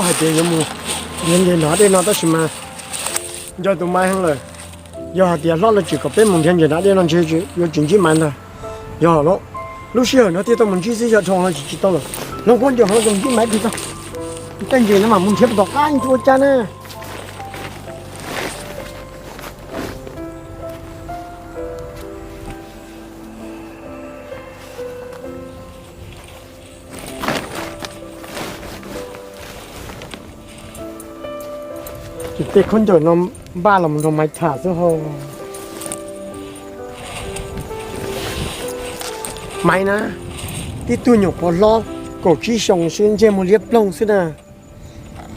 Hais tias yuav mus nrhiav ntses nram dej no tab sis mas nco tus Maiv heev lawm. Yog hais tias hlob lawv tseem kom peb mus nrhiav ntses nram dej no ntshe yuav tsis ntsib Maiv ntag. Yog lawm, lub sij hawm no thiaj tau mus ntsib xwb, yog dhau no tsis tsis tau lawm. Hlob Kub, nco hlob zoo ntsib Maiv dig tau tej ntses no mas mus nrhiav puas tom qab ntsis ua cas na. Ces tej khaub ncaws no npaj los mus nrog Maiv tham xwb ho. Maiv na, tib tug nyuam qhuav hlob kaum tsib xyoos xwb, ntsej muag liab ploog xwb na.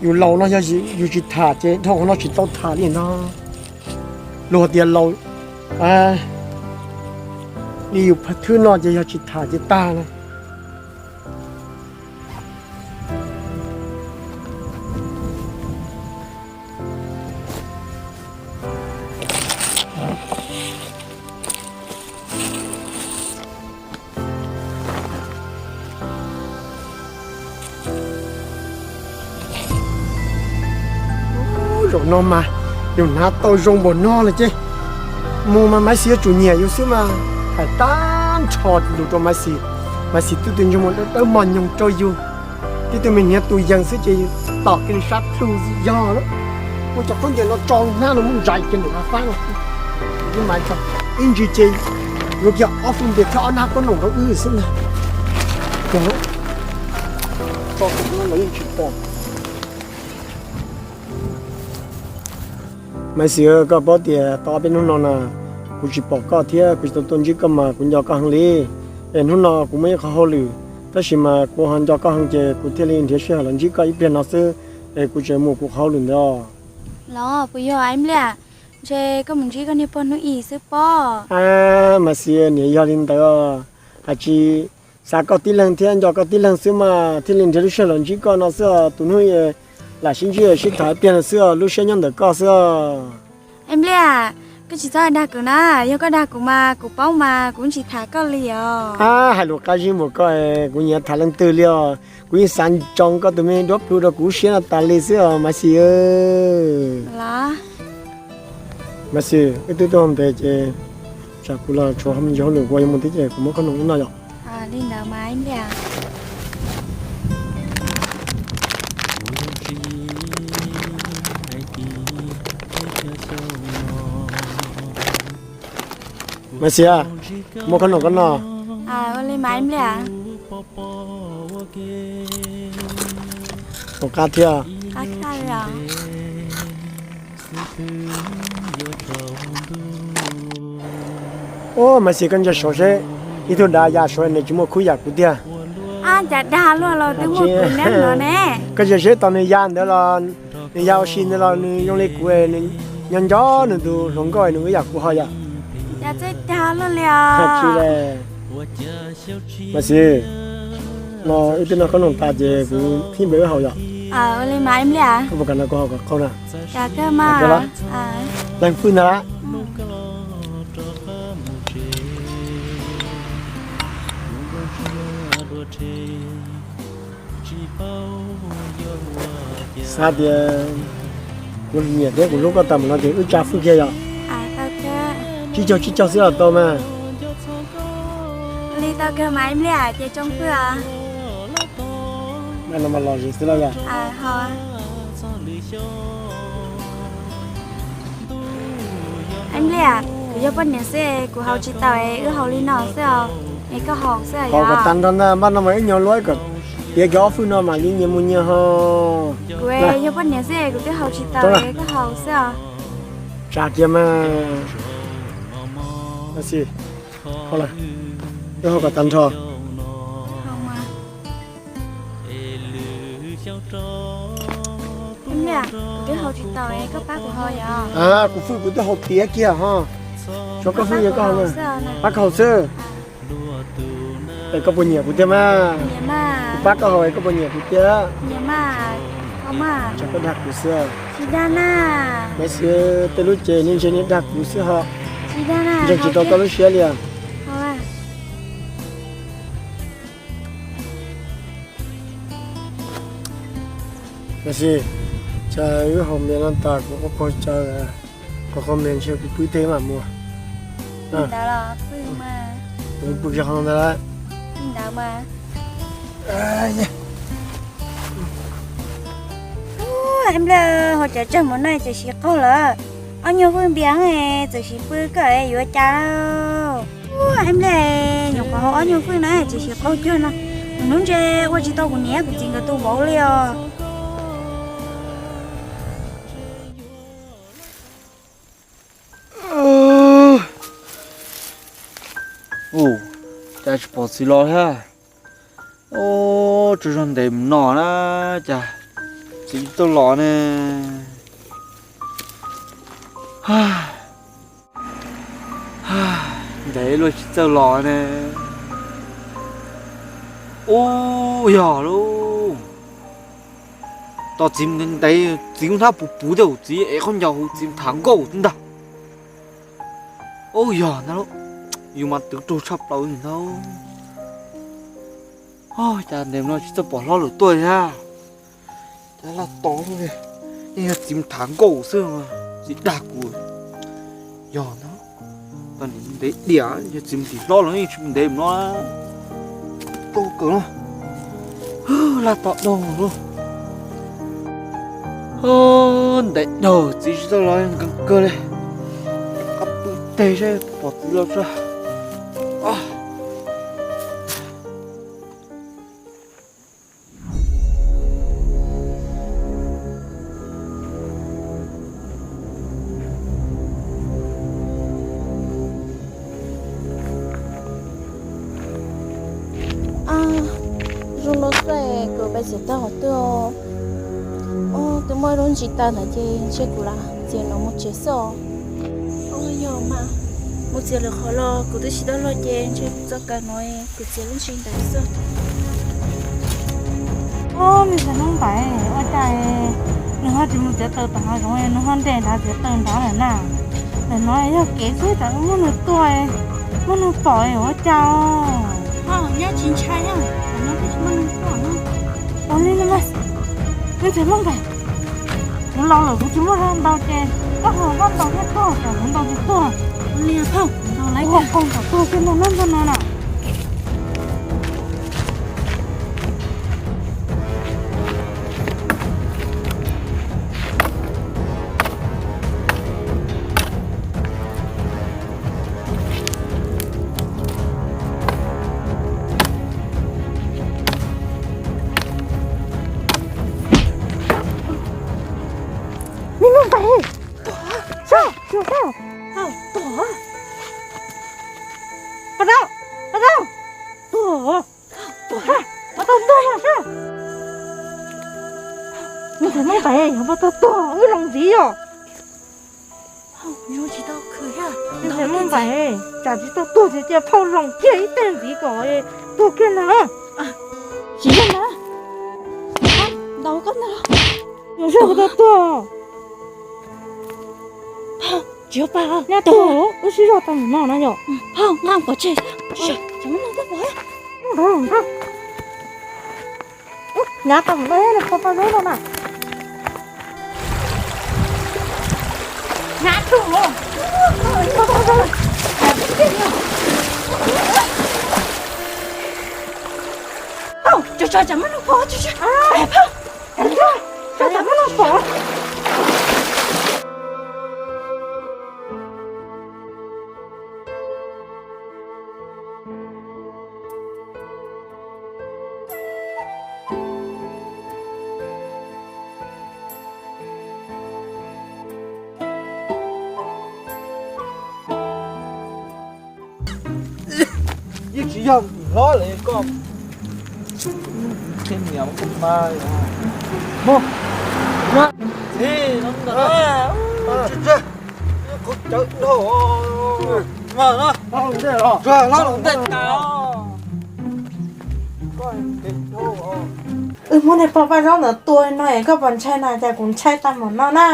Yus laus no yog yus tsis tham ces dhau qhov no tsis tau tham li no. Luag tias laus li yus thwb no ces yog tsis tham ces tag na. Zaum no mas yus hnav tau zoo npaum no lawm ces mus mas Maiv Xis yuav tsum nyiam yus xwb mas. Hais tag nrho lus rau Maiv Xis, Maiv Xis twb tus ntsej muag dawb dawb mos nyoos rau yus. Tib tug me hniav tus yees xwb ces tom kiag li sab plhu yog lawm. Muab cov khaub ncaws no tso hnab no muab ntsais kiag ntawm hav fab no. Ib ntsis ces yuav kiag ob fwj ntias thiab ob hnab khaub noom rau wb xwb ntag. Tso tus no los yeej tsis pom. Maiv Xis, koj paub tias tau ob peb hnub no na, kuv tsis pom koj thiab kuv tsis tau tuaj ntsib koj mas kuv nco koj heev li. Es hnub no kuv muaj ib qho hauj lwm, tab sis mas kuv ho nco koj heev ces kuv thiaj li nrhiav sij hawm los ntsib koj ib pliag no xwb. Es kuv tseem mus kuv qhov hauj lwm ntawd. Los puas yog Maiv Liam? Ntshe koj mus ntsib koj niag pog hnub ib xwb pob. Maiv Xis, niam yog li ntawd, hais tsis xav koj tib leeg thiab nco koj tib leeg xwb mas thiaj li nrhiav lub sij hawm los ntsib koj no xwb os. Tus hnub lam sib ntsib sib tham ib pliag no xwb os, lub siab nyob ntawm koj xwb os. Maiv Liam, koj tsis txhob dag kuv na, yog koj dag kuv mas kuv paub mas kuv tsis tham koj li os. Hais lus qab zib npaum koj, kuv nyiam tham leej twg li os. Kuv yeej xav ntsoov koj tus me duab plhu rau kuv siab no tas li xwb os Maiv Xis. Maiv Xis, wb twb tuaj ntev ces tsam kuv los tshuav me ntsis hauj lwm kuv yuav mus thiab ces kuv muab khaub noom wb noj yom. Li ntawd mas Maiv Liam. Maiv Xis, muab khaub noom koj noj. Ua li Maiv Liam. Ua qab thiab. Ub, Maiv Xis, koj ntsia saud seb, ib tug dav ya saud nws tsis muaj khub yam kuv tiag. Cas dag luaj los twb muaj kuv neb no ne. Koj ntsia seb tos nws ya ntawd los, nws ya ua si ntawd los nws zoo li kuv, nws nco nco nws tus hluas nkauj nws ib yam kuv ho yom. Cas txawj dag luaj li os. Maiv Xis, no wb twb noj khaub noom tas ces kuv thib npe wb haus yom. Ua li Maiv Liam. Koj puas kam nrog kuv haus kom qaug na? Leej fwj ntag lawm. Xav tias kuv nyiam thiab kuv hlub koj tag mus no ces wb tsa fwj kiag yom. Tsib caug tsib caug xwb los tau mas. Li tau kawg mas Maiv Liam, ces tsoo fwj os. Mas no mas los zis xwb los yom. Maiv Liam, kuv yog poj niam xwb kuv haus tsis tau es wb haus li no xwb os. Es koj haus xwb os. Haus kom tag nrho ntag, npaj no mas ib nyuag luaj kom tiav kiag ob fwj no mam li nyias mus nyias ho. Kuv yog poj niam xwb kuv twb haus tsis tau es koj haus xwb os. Tsa kiag mas. Wb haus kom tag nrho. Kuv fwj kuv twb haus tiav kiag ho. Tso koj fwj yog koj haus, pab koj haus xwb. Es koj puas nyiam kuv tiag mas? Kuv pab koj haus es koj puas nyiam kuv tiag? Tso koj dag kuv xwb. Maiv Xis, tej lub ces niaj ntshe niaj dag kuv xwb ho. Ntseeg tsis tau koj lub siab li os. Tab sis, cas wb haus mis no tas kuv quaj quaj tsaws, qhov qhov mis ntshe kuv pw teg mam mus. Ntawd los pw mas. Kuv pw kiag qhov no ntag lauj. Ntawd mas. Ua, nplej, hauv cov tsag mus no tseem siv qaug lawm. Ob nyuag fwj npias txawm siv pw koj yuav cas lauj. Ua, nplej, nyuam qhuav haus ob nyuag fwj no tseem siv qaug cuag no. Mus hnub ntshe ua tsis tau kuv niam kuv txiv nkawd tus vauv li os. Ua cas tsis pom txiv los thiab. Ua, tsaug zog ntev mus no na, cas txiv tsis tau los ne. Ntev luaj tsis txawj los ne. Ub, yog lauj, tos txiv ntev ntev, txiv kuj hnab puv puv thiab, txiv ev qhob ncauj hu txiv tham nkauj ntag. Ub, yog ntag lauj, yus mas twv raug tshaj plaws li ntag. Cas ntev no tsis txawj pom hlob lawm tuaj thiab. Cas laj tos li, yeej yog txiv tham nkauj xwb, txiv dag kuv. Yog ntag, tau ntev diam, yog txiv ntim hlob los yeej tsis ntev no. Tuaj kawg no, laj tos dhau lawm. Ntev dhau txiv tsis tau los, nkees kawg li. Qab pw teg saib pom txiv los tso. Zoo no xwb, kuv pais txiav taws qhov twg? Twb muaj lub ntsis tas ntawd ces ntshe kuv lam txiav no mus tsev xwb os. Yog mas, mus txiav lwm qhov los kuv twb tsis tau los ces ntshe kuv txoj kawg no kuv txiav lub ntsis ntawd xwb. Ob, me ntxhais Hmoob Npaim, ua cas nws ho tsis mus txiav taws tom hav zoov, nws ho nres nrad txiav taws nrad lawm na? Ntawm no yog kev xwb, tsam muaj neeg tuaj, muaj neeg pom ua cas os. Nyob tsis ntshai, tam no twb tsis muaj neeg tuaj no. Ua li no mas, me ntxhais Hmoob Npaim, kuv los lawm kuv tsis muaj zog ntaus ces koj ho koj ntaus thiaj tuag, tsam kuv ntaus tsis tuag. Ua li phauj, ntaus lawm, kuv ho ntaus tuag kiag ntag na ntag no na. Me Hmoob Npaim, sab, sab, sab, tuag, pas tau, pas tau, tuag, pas tau tuag sab. Me ntxhais Hmoob Npaim, yog pas tau tuag wb los ntxiv yom. Me ntxhais Hmoob Npaim, tsam tsis tau tuag ces cia phauj loos kiag ib teg ntxiv kom tuag kiag ntag. Tsis yog na, ntaus koj ntag, yog zog pas tau tuag. Tsis yog pas, nyob tuag, wb sib zog tau mus no na yom. Phauj, nqa pov tseg, tsis yog, tsam muaj neeg tuaj pom. Nqa tau mus no, nws qhov pas zaub no na. Nqa tau. Phauj, tso tso, tsam muaj neeg pom, tso tso. Phauj, tso tsam muaj neeg pom. Yeej tsis yog hlob lawm koj. Tej niam muab koj pab mus. Txiv, no ntawd, kuv cawv dhau. Hlob los ntej tas. Wb muab niag pog Paj Zaub ntawd tua no es koj puas ntshai na? Cas kuv ntshai tag mus no na.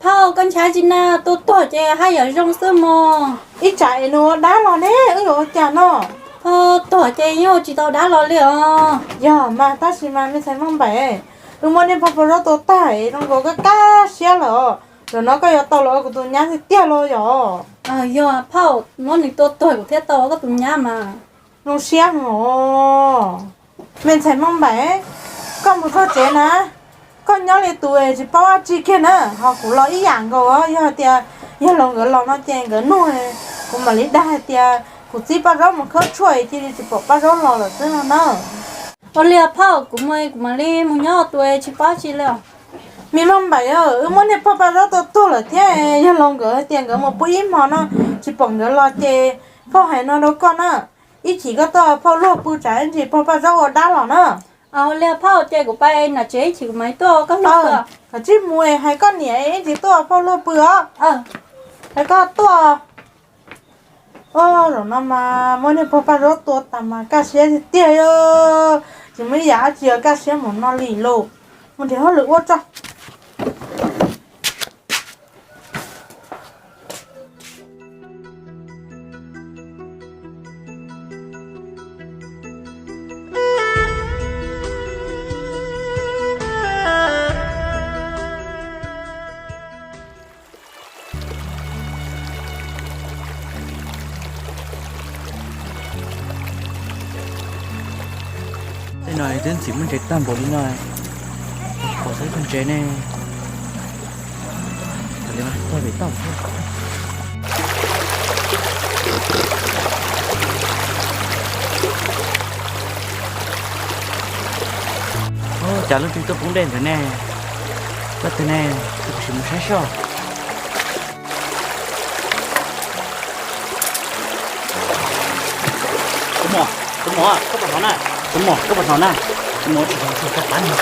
Phauj, koj ntshai tsis na, tua tuag ces haj yam zoo xwb mog. Ib tsam es nws ua dab los ne, wb yuav ua cas no? Phauj, tuag ces yeej ua tsis tau dab los li os. Yog mas, tab sis mas me ntxhais Hmoob Npaim, Wb muab niag pog paj zaub tua tag zoo nkaus koj kaj siab lawm os. Zaum no koj yuav tau los ua kuv tus nyab tiag tiag los yog? Yog phauj, muab nws tua tuag kuv thiaj tau ua koj tus nyab mas. Zoo siab os. Me ntxhais Hmoob Npaim, koj mus koj tsev na. Koj nyob li tus tsis paub dab tsi kiag na, ho kuv los ib yam nkaus. Yog tias yawg laus nkawd los no ces nkawd nug, kuv mam li dag hais tias kuv txib paj zaub mus khawb tshuaj cia li tsis pom paj zaub los lawm xwb no na. Ua li phauj, kuv mus kuv mam li mus nyob tus tsis paub tsi li os. Me Hmoob Npaim, wb muab niag pog paj zaub tua tuag lawm thiab yawg laus nkawd hais tias nkawd mus pw ib hmo no tsis pom nkawd los ces phauj hais no rau koj na, ib chim koj tuaj phauj luag pw tsam ib ntsis pog paj zaub ua dab los na. Ua li phauj, ces kuv pais nram tsev ib chim kuv mam tuaj koj luag pw. Koj tsij mus hais koj niam ib ntsis tuaj phauj luag pw os. Hais koj tuaj. Zaum no mas muab niag pog paj zaub tua tas mas kaj siab tiag tiag, tsis muaj ib yam dab tsi kaj siab mus no li lauj. Mus nrhiav hauj lwm ua tso. Tej no twb ntxim muaj ntses tag npaum li no, pom xwb tag ntses ne. Cas lub twg tuaj poob dej ntawd ne? Koj twg ne? Kuv sim mus saib soj. Tus muam, tus muam, koj puas hnov na? Tus muam, koj puas hnov na? Tus muam, tsis hnov tsis koj pab no.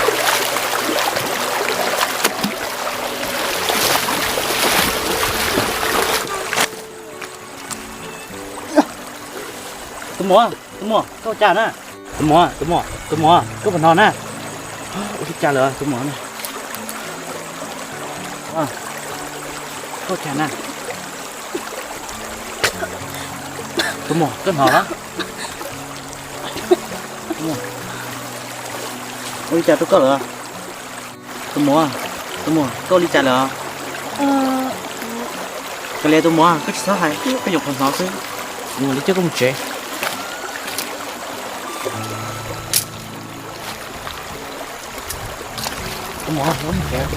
Tus muam, tus muam, koj ua cas na? Tus muam, tus muam, tus muam, koj puas hnov na? Ua li cas lawm tus muam? Koj ua cas na? Tus muam, koj hnov los? Ua li cas rau koj lawm? Tus muam, tus muam, koj ua li cas lawm? Kav liam tus muam, koj tsis txhob hais, koj nyuam qhuav hnov xwb. Mus li coj koj mus tsev. Tus muam, koj mus tsev.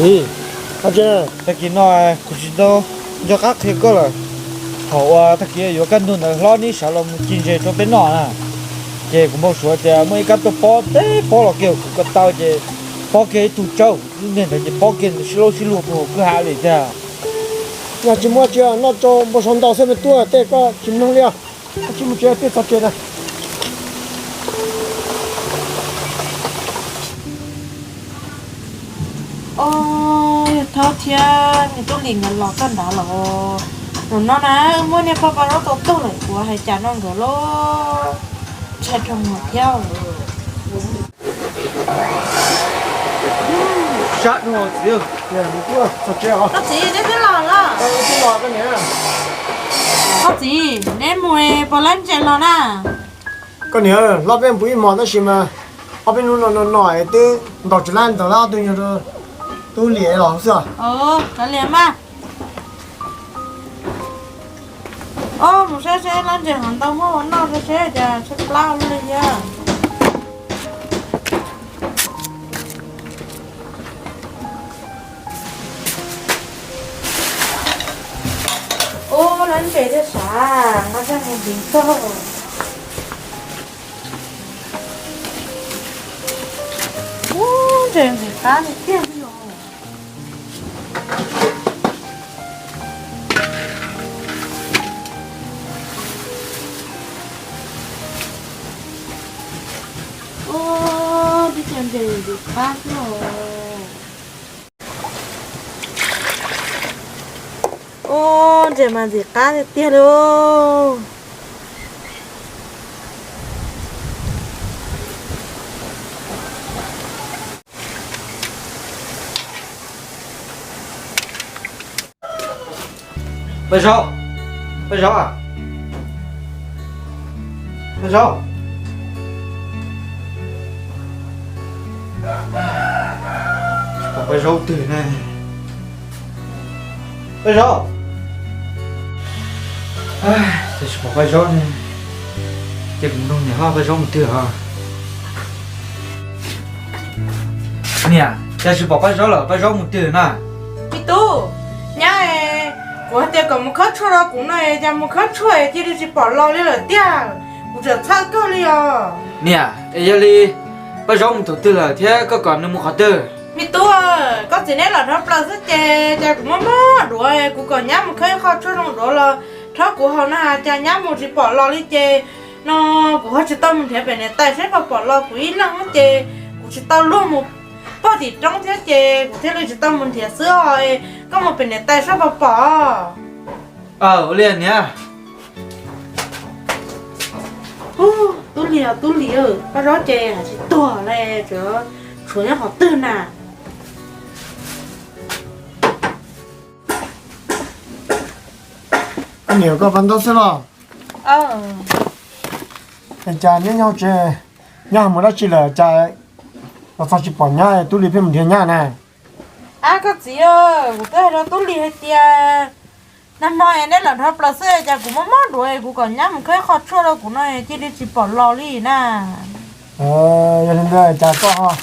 Txiv, tag kis no kuv tsis tau nco qab qhia koj lawm. Thaum uas tag kis yuav kaj ntug ntawd hlob neb sawv los mus ci ntses rau peb noj na, ces kuv npau suav tias muaj ib kab tuaj pob teb pob los kiag kuv ko taw ces pob kiag ib tug tsawb, lub niag ntawd ces pob kiag sib laub sib luag puag kwj ha li tiag. Yog tsis muaj tsi noj rau npau suav ntau xwb mas tuaj tej koj tsis mloog li os. Koj tsis mus tsev, tuaj txog tsev na. Os, yog Thaub thiab nws tub Lis nkawd los txog nrad los. Zaum no na, muab niag pog paj zaub tua tuag lawm, kuv hais cas no nkawd los ntshai dhau mus thiab. Sab dhau txiv. Koj txiv, neb twb los los? Koj txiv, neb mus puas lab ntses los na? Koj niam, hlob peb mus ib hmos tab sis mas ob peb hnub no no no twb ntaus tsis lab, ntaus lab ob tug nyuag rau tub Lis los xwb. Kav liam mas. Os, mus saib seb lab ntses hov ntau muab ua noj saib seb cas tshaib plab ua luaj li thiab. Ub, lab ntses thiab sav, nqa zaj mus ntiv txog. Ub, Tseem ntxim qab tiag tiag li os. Ua, teb chaws ntses ntxim qab xwb os. Ua, ntses mas ntxim qab tiag tiag li. Paj Zaub, Paj Zaub, Paj Zaub, tsis pom Paj Zaub twg ne. Paj Zaub, cas tsis pom Paj Zaub ne? Ces kuv nug niam hlob Paj Zaub mus twg os? Niam, cas tsis pom Paj Zaub lawm, Paj Zaub mus twg na? Me tub, nyab, kuv hais tias kom mus khawb tshuaj rau kuv no, cas mus khawb tshuaj cia li tsis pom los li lawm tiag. Kuv tseem txhawj kawg li os. Niam, es yog li Paj Zaub mus thaum twg lawm thiab koj kom nws mus qhov twg? Me tub, koj txiv neb los dhau plaws xwb ces, cas kuv mob mob duav, kuv kom nyab mus khawb ib qho tshuaj zoo duav los rhaub kuv haus na, cas nyab mus tsis pom los li ces no kuv ho tsis tau mus nrhiav pem niam tais seb puas pom los kuv ib leeg ces kuv tsis tau luag mus pog tim roob thiab ces kuv thiaj li tsis tau mus nrhiav xwb os. Koj mus pem niam tais seb puas pom. Ua li niam. Tub Lis, Tub Lis, Paj Zaub ces hais tsis tuag li, tshuav nyob qhov twg na? Koj niam koj pab ntaub xwb los? Cas neb nyob tsev, nyob mus dab tsi lawm cas los txog tsis pom nyab, Tub Lis pheej mus nrhiav nyab na? Ab koj txiv, kuv twb hais rau Tub Lis hais tias nag hmo neb los dhau plaws xwb cas kuv mob mob duav, kuv kom nyab mus khawb ib qho tshuaj rau kuv no cia li tsis pom los li na. Yog li ntawd cas koj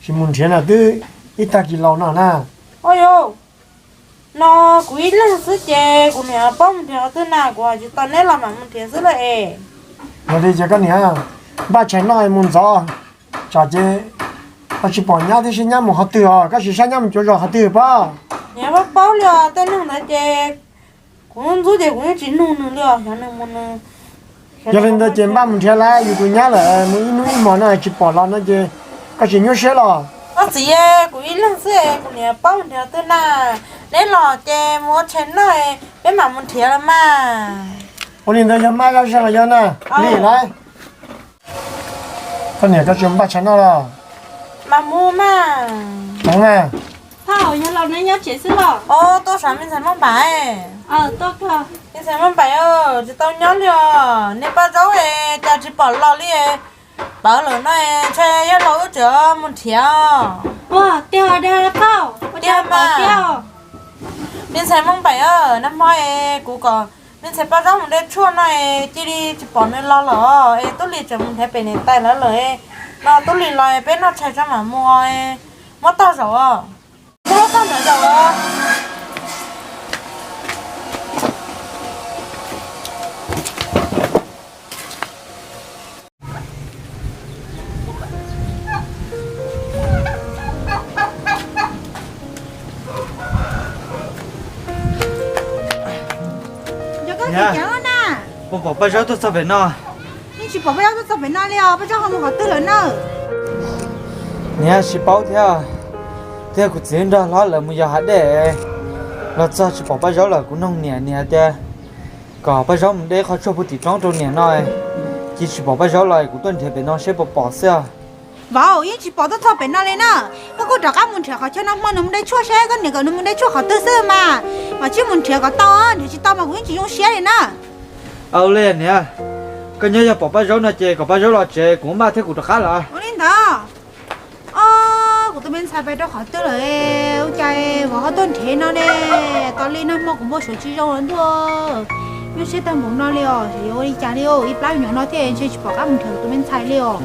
tsis mus nrhiav na, twb ib tag kis los no na? Ua yau, no kuv ib leeg xwb ces kuv niam paub mus nrhiav qhov twg na, kuv hais tsis tau neb los mam mus nrhiav xwb lauj es. Yog li ces koj niam npaj tshais noj mus ntxov, tsam ces ho tsis pom nyab thiab seb nyab mus qhov twg os, koj sim saib nyab mus cuav zos qhov twg pob. Niam paub paub li os, tej neeg ntawd ces kuv ntxub ces kuv yeej tsis nug nws li os, xyov nws mus nws. Yog li ntawd ces npaj mus nrhiav lawm, yus tus nyab lawm mus ib hnub ib hmos no tsis pom los no ces koj tsis nyuaj siab los? Koj txiv, kuv ib leeg xwb kuv niam paub mus nrhiav qhov twg na, neb los ces mus ua tshais noj peb mam mus nrhiav los mas. Ua li ntawd yog maj zaj zeeg los yog na, li lawm. Koj niam koj tsis npaj tshais noj los? Mas mus mas. Mus mas. Thauj, yog los neb nyob tsev xwb los? Tuaj sav me ntxhais Muaj Npaim. Tuaj, me ntxhais Muaj Npaim, tsis tau nyob li os, neb Paj Zaub es cas tsis pom los li. Pawv lawm no, ntshe yog los wb tseem mus nrhiav. Ua tiag, dag Thauj, ua tiag mas. Me ntxhais Muaj Npaim, nag hmo es kuv kom me ntxhais Paj Zaub mus de tshuaj no es cia li tsis pom nws los lawm es Tub Lis tseem mus nrhiav pem niam tais lawv lawm. No Tub Lis los peb noj tshais tso mam mus, muab tag zaum os. Muab tag nrho zaum os. Puas pom Paj Zaub tuaj txog pem no? Yeej tsis pom Paj Zaub tuaj txog pem no li os, Paj Zaub ho mus qhov twg lawm na? Niam tsis paub thiab, thiab kuv txiv nrog hlob lawv mus yos hav dej los txog tsis pom Paj Zaub lawm, kuv nug niam, niam tias kom Paj Zaub mus de qho tshuaj puag tim roob rau niam no, cia tsis pom Paj Zaub los kuv tuaj nrhiav pem no seb puas pom xwb. Vauv, yeej tsis pom tuaj txog pem no li na. Koj kuj rov qab mus nrhiav qhov chaw no hmo nws mus de tshuaj seb koj niam kom nws mus de tshuaj qhov twg xwb mas, mam tsij mus nrhiav kom tau, nrhiav tsis tau mas kuv yeej tsis zoo siab li na. Ua li niam, koj nyob yog pom Paj Zaub no ces kom Paj Zaub los tsev, kuv maj thiab kuv rov qab lawm. Ua li ntawd. Kuv tus me ntxhais pais rau qhov twg lawm? Ua cas vauv ho tuaj nrhiav no ne? Tos li nag hmo kuv npau suav tsis zoo los ntuj. Nyuaj siab tag npaum no li os, yuav ua li cas li, ib plab me nyuam no thiaj ntshe tsis pom qab mus nrhiav kuv tus me ntxhais li os.